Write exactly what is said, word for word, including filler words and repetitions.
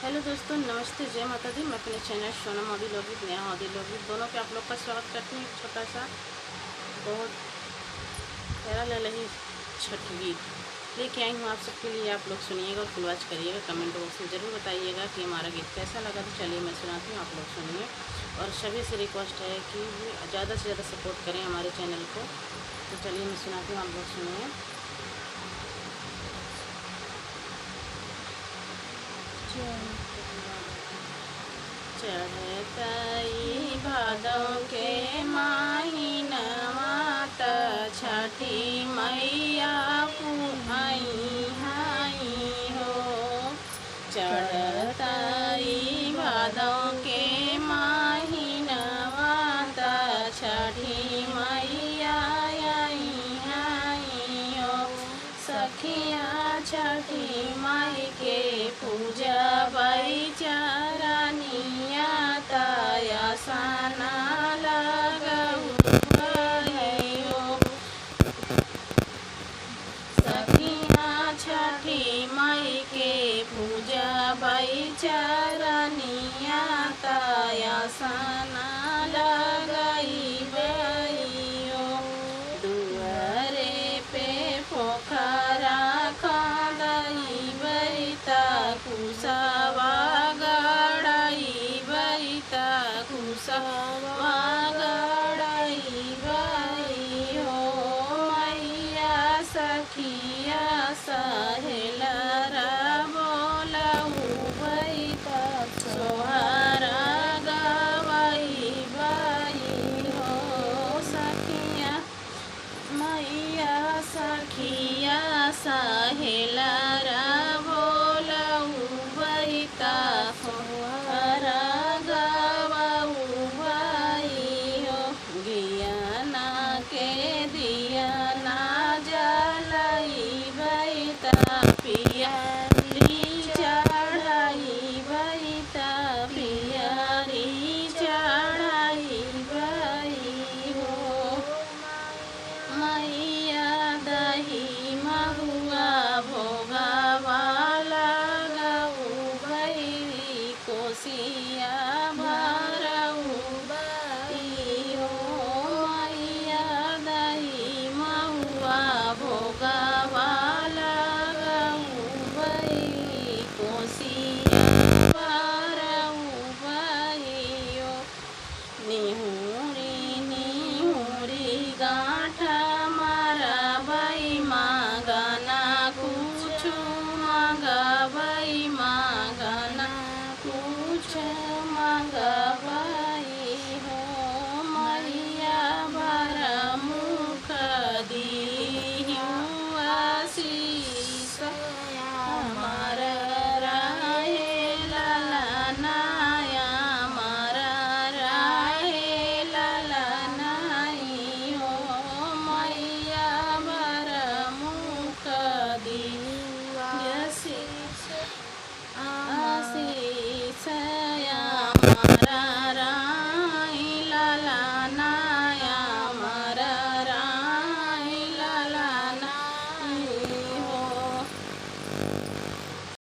हेलो दोस्तों, नमस्ते, जय माता दी। मैं अपने channel Sonam audio logging, Neha audio logging दोनों पे आप लोग का स्वागत करती हूँ। एक छोटा सा बहुत प्यारा ललही छठ गीत लेके आई हूँ आप सबके लिए। आप लोग सुनिएगा और फुल वॉच करिएगा। कमेंट बॉक्स में ज़रूर बताइएगा कि हमारा गीत कैसा लगा। तो चलिए मैं सुनाती हूँ, आप लोग सुनिए। और सभी से रिक्वेस्ट है कि ज़्यादा से ज़्यादा सपोर्ट करें हमारे चैनल को। तो चलिए मैं सुनाती हूँ, आप लोग सुनिए। चढ़तई भादव के महीनवा त छठी मैया आई हो। चढ़तई भादव के महीनवा त छठी मैया आई हो। सखिया छठी माई के पूजबई चरनिया त आसना लगउबई हो। सखिया छठी माई के पूजबई चरनिया त आसना लगइबई हो। दुआरे पे पोखरा खंदइबई त कुसा